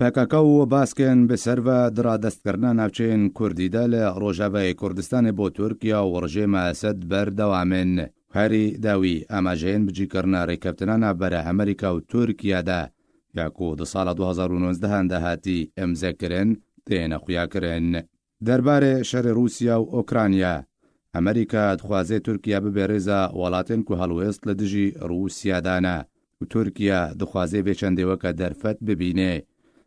پەکەکە و باسکێن bi ser ve di radestkirina navçeyên Kurdî de li Rojavayê Kurdistanê bo Tirkiya û rejêma Esed berdewam in. Herî dawî amajeyên bicîkirina rêkeftina navbera Amerîka û Tirkiya de ya ku di sala 2019 an de hatî îmzekirin têne xuyakirin. Derbarê şerê Rûsya û Okranya, Amerîka dixwaze Tirkiye bibe rêza welatên ku helwêst li dijî Rûsya dane û Tirkiye dixwaze vê çendê weke derfet bibîne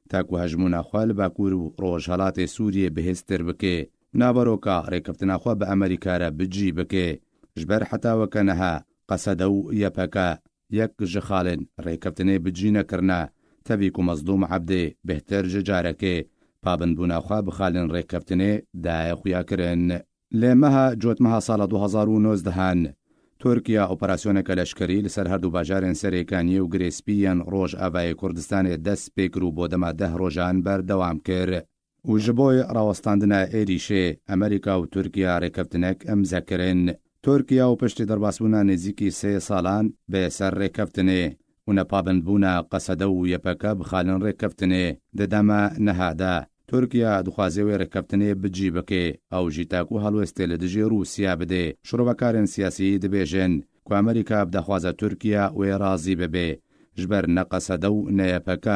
ta ku hejmûna xwe li Bakur û Rojhilatê Sûriyê bihêztir bike û naveroka rêkeftina xwe bi Amerîka re bicî bike ji ber heta weke niha Qesede û YPK yek ji xalên rêkeftinê bicî nekirine tevî ku Mezlûm Ebdê bêhtir ji carekê pabendbûna xwe bi xalên rêkeftinê daye xuyakirin. Li meha cotmeha sala 2019 an Tirkiye operasyoneke leşkerî li ser herdu bajarên Serêkaniyê û Girê Spî yên Rojavayê Kurdistanê dest pê kir û bo dema deh rojan berdewam kir. Û ji bo rawestandina êrîşê Amerîka û Tirkiye rêkeftinek îmze kirin. Tirkiye û piştî derbasbûna nêzîkî sê salan bi ser rêkeftinê û nepabendbûna Qesede û YPK bi xalên rêkeftinê di dema niha de Tirkiye dixwaze wê rêkeftinê bicî bike ew jî ta ku helwestê li dijî Rûsya bide. Şirovekarên siyasî dibêjin ku Amerîka bi daxwaza Tirkiye wê razî bibe ji ber ne Qesede û ne YPK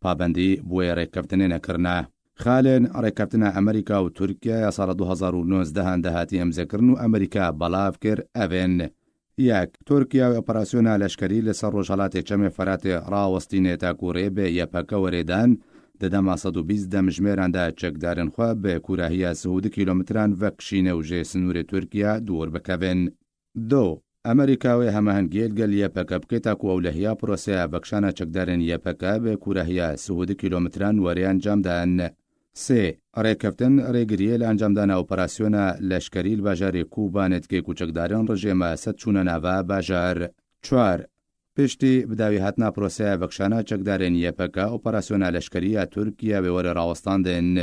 pabendî bi wê rêkeftinê nekirine. Xalên rêkeftina Amerîka û Tirkiye ya sala 2019 an de hatî îmzekirin û Amerîka belav kir ev in. Yek, Tirkiye wê operasyona leşkerî li ser Rojhilatê Çemê Feratê rawestîne ta ku rê bi YPK werê dan di dema 120 demjimêran de çekdarên xwe bi kûrahiya 32 kîlometran vekişîne û ji sinûrê Tirkiye dûr bikevin. Du, Amerîka wê hemahengiyê li gel YPK bike ta ku ewlehiya proseya vekişana çekdarên YPK bi kûrahiya 32 kîlometran werê encam dan. Sê, rêkeftin rêgiriyê li encamdana operasyona leşkerî li bajarê Kobanê dike ku çekdarên rejêma Esed çûne nava bajar. Çar, piştî bi dawîhatina proseya vekişana çekdarên YPK operasyona leşkerî ya Tirkiye wê were rawestandin.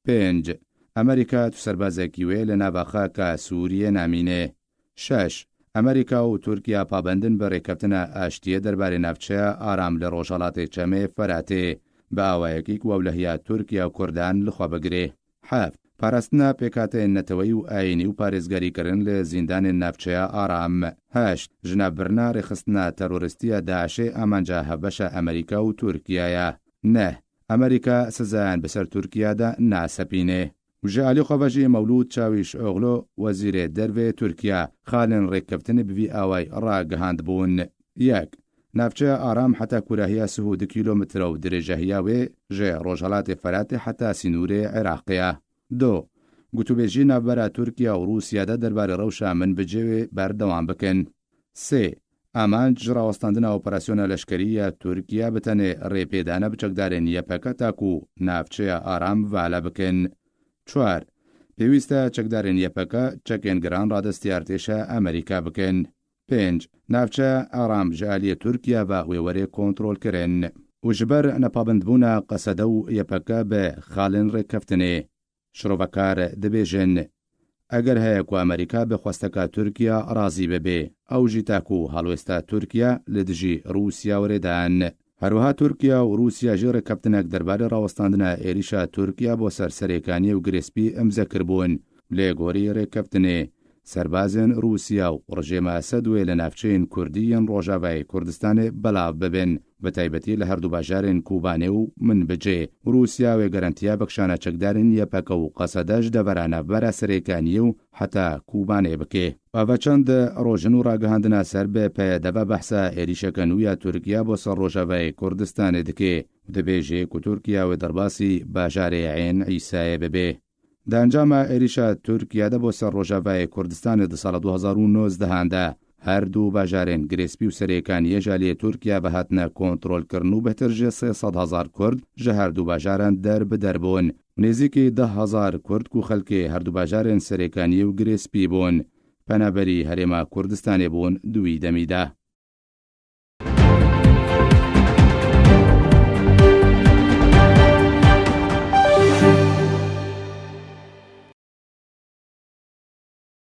Pênc, Amerîka tu serbazekî wê li nava xaka Sûriyê namîne. Şeş, Amerîka û Tirkiye pabendin bi rêkeftina aştiyê derbarê navçeya aram li Rojhilatê Çemê Feratê bi awayekî ku ewlehiya Tirkiye û Kurdan li xwe bigire. Heft, parastina pêkhateyên neteweyî û ayînî û parêzgerîkirin li zîndanên navçeya aram. Heşt, ji navbirina rêxistina terorîstiya DAIŞê amanca hevbeşa Amerîka û Tirkiye ye. Neh, Amerîka sizayan bi ser Tirkiye de nasepîne. Û ji alî xwe ve jî Mewlûd Çawîşoglû wezîrê dervê Tirkiye xalên rêkeftinê bi vî awayî ragihandibûn. Yek, navçeya aram heta kûrahiya 32 kîlometre û dirêjehiya wê ji Rojhilatê Feratê heta sînorê Iraqê ye. Du, gotûbêjî navbera Tirkiye û Rûsya de derbarê rewşa Minbicê wê berdewam bikin. Sê, amanc ji rawestandina operasyona leşkerî ya Tirkiye bi tenê rêpêdane bi çekdarên YPK ta ku navçeya aram vale bikin. Çar, pêwîst e çekdarên YPK çekên giran radestî artêşa Amerîka bikin. Pênc, navçeya aram ji aliyê Tirkiye ve wê were kontrolkirin. Û ji ber nepabendbûna Qesede û YPK bi xalên rêkeftinê, şirovekar dibêjin eger heye ku Amerîka bi xwesteka Tirkiye razî bibe, ew jî ta ku helwêsta Tirkiye li dijî Rûsya were dan. Herwiha Tirkiye û Rûsya jî rêkeftinek derbarê rawestandina êrîşa Tirkiye bo ser Serêkaniyê û Girê Spî îmze kiribûn. Lê gorî rêkeftinê, serbazên Rûsya û rejêma Esed wê li navçeyên Kurdî yên Rojavayê Kurdistanê belav bibin, bi taybetî li herdu bajarên Kobanê û Minbicê. Rûsya wê garantiya vekişana çekdarên YPK û Qesede ji devera navbera Serêkaniyê û heta Kobanê bike. Eva çend rojin û ragihandina ser bi PYD ve behsa êrîşeke nû ya Tirkiye bo ser Rojavayê Kurdistanê dike û dibêje ku Tirkiye wê derbasî bajarê Eyn Îsayê bibe. Di encama êrîşa Tirkiye de bo ser Rojavayê Kurdistanê di sala 2019 an de her du bajarên Girê Spî û Serêkaniyê ji aliyê Tirkiye ve hatine kontrolkirin û bêhtir ji 300 hezar Kurd ji her du bajaran der bi der bûn. Nêzîkî 10,000 Kurd ku xelkê her du bajarên Serêkaniyê û Girê Spî bûn, penaberî Herêma Kurdistanê bûn di wî demî de.